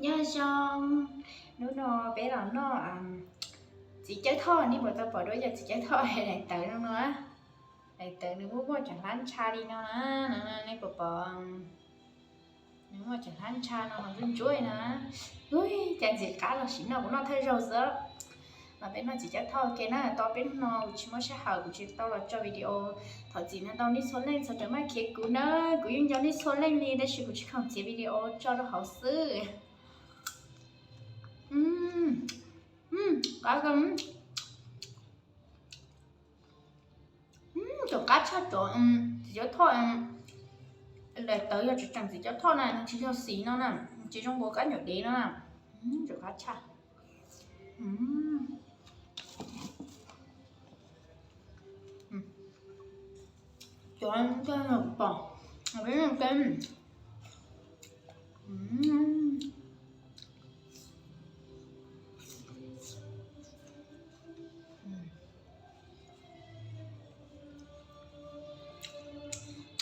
Nyob zoo, hnub no peb los noj txiv cawb thoj. Nej puas tau pom dua yog txiv cawb thoj daim tawv no no? Daim tawv nws muaj muaj cov hlab ntsha li no na, no nej puas pom? Nws muaj cov hlab ntsha no ho ntsuab ntsuab no. Ui, cas ntxim qab los sim noj, kuv noj thawj zaug xwb. Los peb noj txiv cawb thoj ua ke na. Tau peb hnub no kuv tsis muaj sij hawm, kuv tsis tau los tso video. Thov txim ntau ntau nej txhua leej txhua tus maj khiav kuv na. Kuv yeej nco nej txhua leej li tab sis kuv tsis khoom txiav video tso rau hauv xwb. Qab, tus qab tshaj cov txiv cawb thoj. Daim tawv yog tseem txiv cawb thoj na, nws tsis yog xis no na, nws tsis zoo nkaus kab nyuam dev no na. Tus qab tshaj. Cov pom, peb ua ke.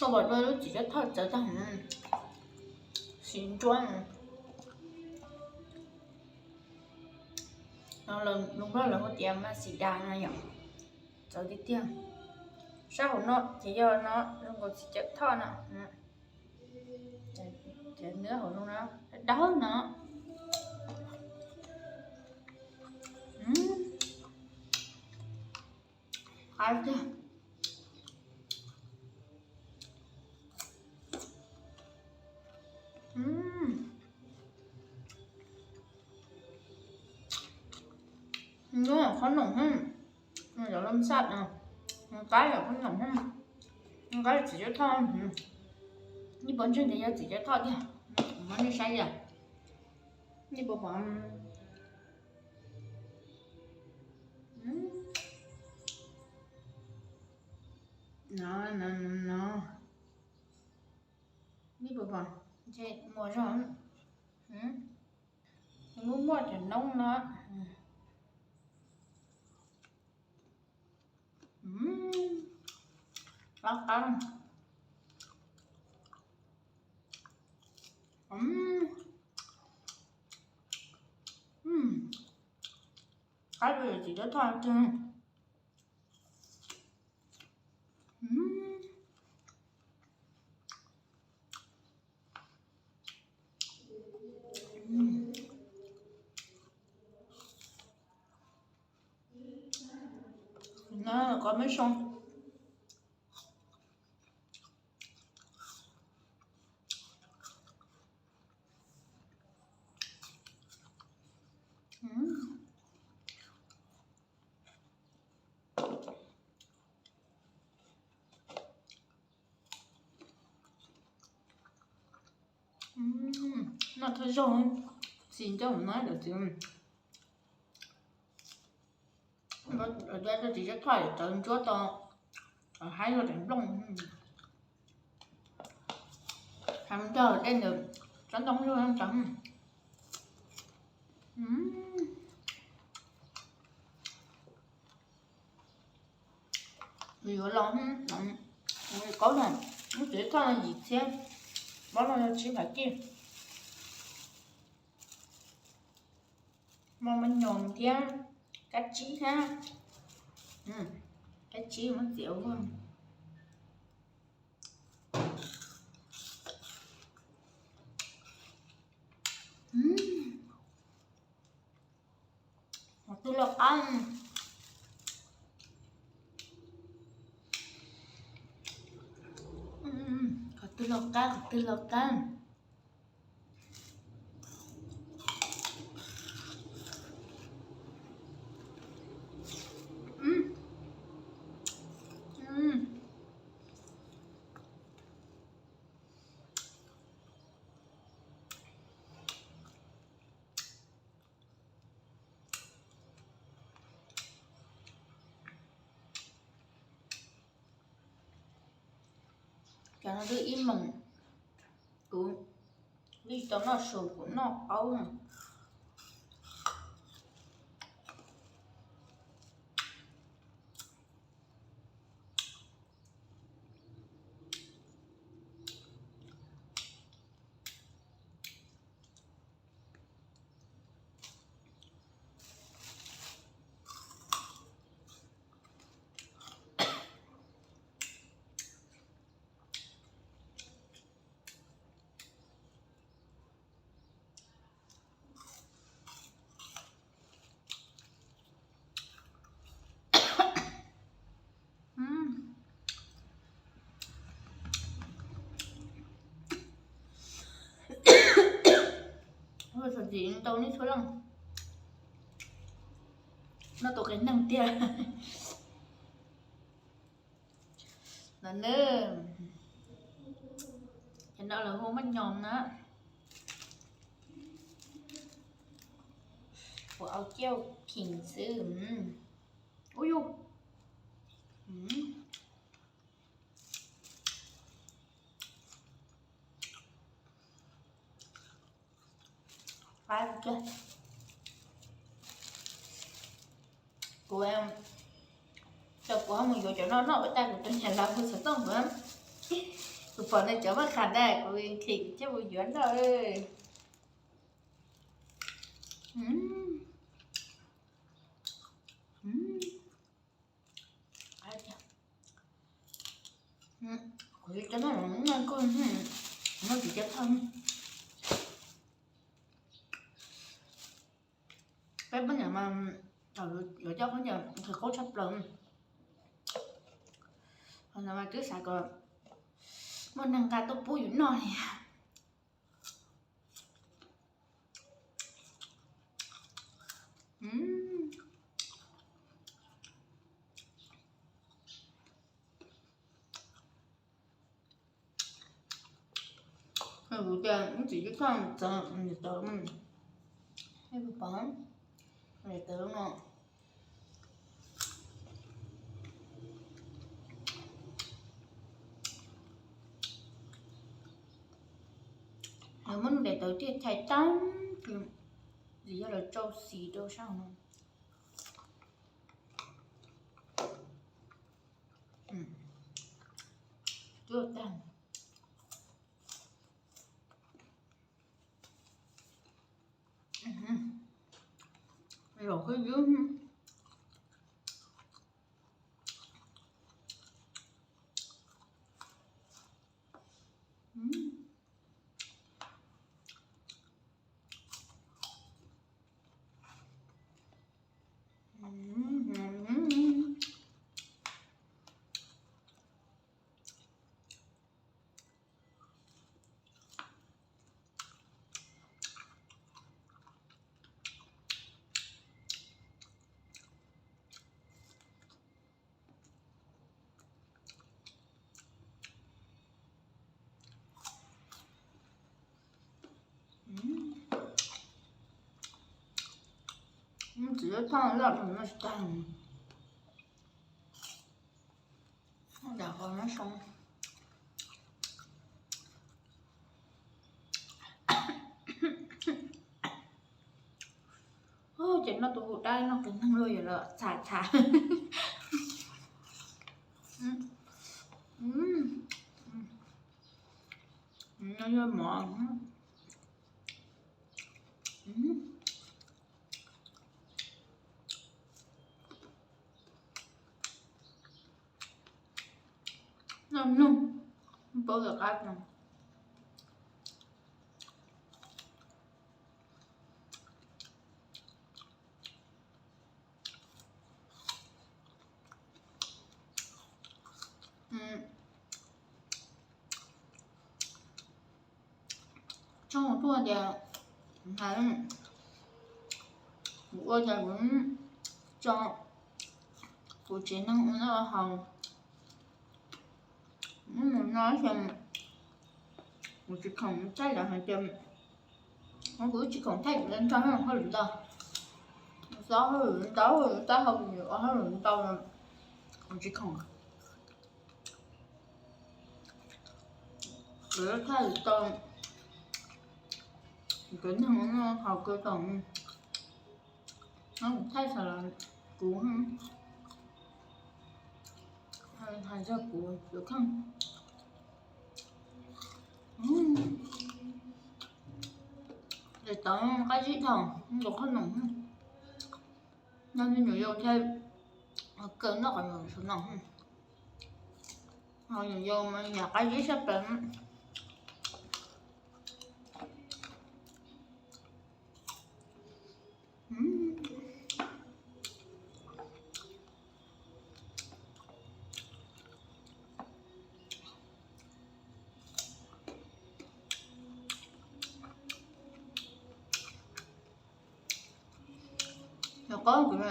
Koj pom dua lub txiv cawb thoj txawv tag, xis ntsuab. Lus Nplog lawv hu tias masida no yom, txawv tiag tiag. Sab hauv no ces yog no zoo nkaus txiv cawb thoj no. Ces nws hauv no dawb no. Qab tiag. Nws qhob noom, nws yog lom xaj no, nws qab yog qhob noom, nws qab txiv cawb thoj. Nej puas ntseeg tias yog txiv cawb thoj tiag? Kuv muab nej saib li, nej puas pom? No, no, no, no. Nej puas pom? Ntshe muaj zog. Muaj muaj cov noob no. Qab qab. Qab, txiv cawb thoj tiag. No kom mej soo. Noj thawj zaug, xis ncauj no lawm txiv. Txiv cawb thoj txawv ntsuab tau, haib luaj daim nplooj. Haib ntawd dej ntawd tsob ntoo lug tau. Nws yuav los, kaub no, lub txiv cawb thoj no yim txhiab, mob no yog tsib phav kij. Mos mos nyoos thiab kab tsib thiab. Kab tsib muab txiav ua. Qhov twg los qab. Qhov twg los qab, qhov twg los qab. Cov no twb ib moos, kuv li tau noj su kuv noj qaub no. Txhua txhua txhua txhua leej noj tau qias neeg tiag. No na, cov no lawv hu maj nyom na. Ua au ciaj khim xwb. Ub yus. Qab tiag. Kuv, kuv ho mus yuav cov no noj ua cas kuv tus niam laus hu xov tooj kuv, kuv pom nws cov maj qham ntag kuv nqhis kuv thiaj mus yuav noj. Kuv cov no, no kuj, no kuv cov thaj. Peb poj niam mas thaum yuav coj khaub ncaws nqhis qaub tshaj plaws. Qhov no mas twb xav kom muaj neeg nqa tuaj pub yus noj li. Kuv tias ib txwm ib txhoj txawv niam tawv, pom niam tawv no. Lawv muab niam tawv thiaj chais tag, tsis yog lawv tsau xis rau sab no. Cuaj tag. Zaum kub ywb. Txiv thoj loj no tsis tag, dam qhov no soo. Ces noj tus hu dab noj qias neeg luaj yam los txham txham. No yog mov. Noj mloog, paub lawv qab no. Tso tuaj tias, kuv ua cas kuv tso kuv tsev neeg ua noj haus. Mus no xyoo kuv tsis khoom thaij lawv hais tias, kuv tsis khoom thaij kuv nrog hauj lwm ntau, tau hauj lwm ntau, tau hauj lwm ntau, kuv tsis khoom. Kuv thaij tau, kuv neeg ua noj haus kawg tau, kuv thaij xav los kuv hais yog kuv tus kheej. Daim tawv qab zib dhau, nkaus qhob noom, noj me nyuam yaus thiaj kawg noj qhov nyuam saum no. Ho nyuam yaus mas yam qab zib sab plaws. Qaub kuv,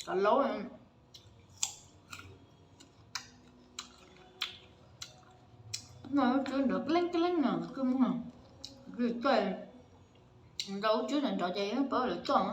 cov laub no, lub tswb nrov leeb leeb no, kuj muag, kuj coj, nrov lub tswb nrov ces yeej paub lawv coj.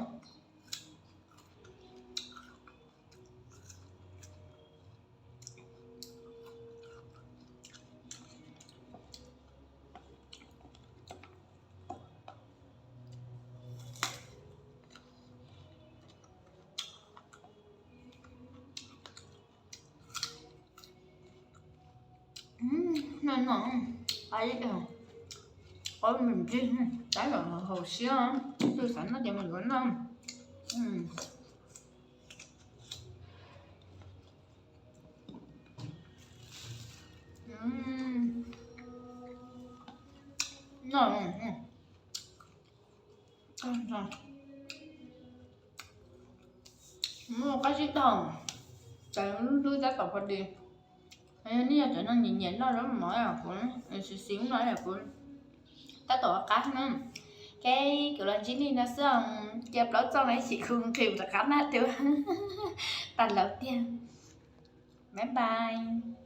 No no, qaub me ntsis, tab tom haum siab, twb xav noj ces mus yuav noj. No, muaj qab zib dhau, cov lub hlwb tab tom pha di. Nej yog cov neeg nyiam nyiam noj zaub mov, kuv xis xis no kuv tab tom qab na. Ces kuv los ntsib nej no xwb, cia plaub txoj no ib chim kuv nqis rov qab na, tus tas lawm tiag. Bye bye.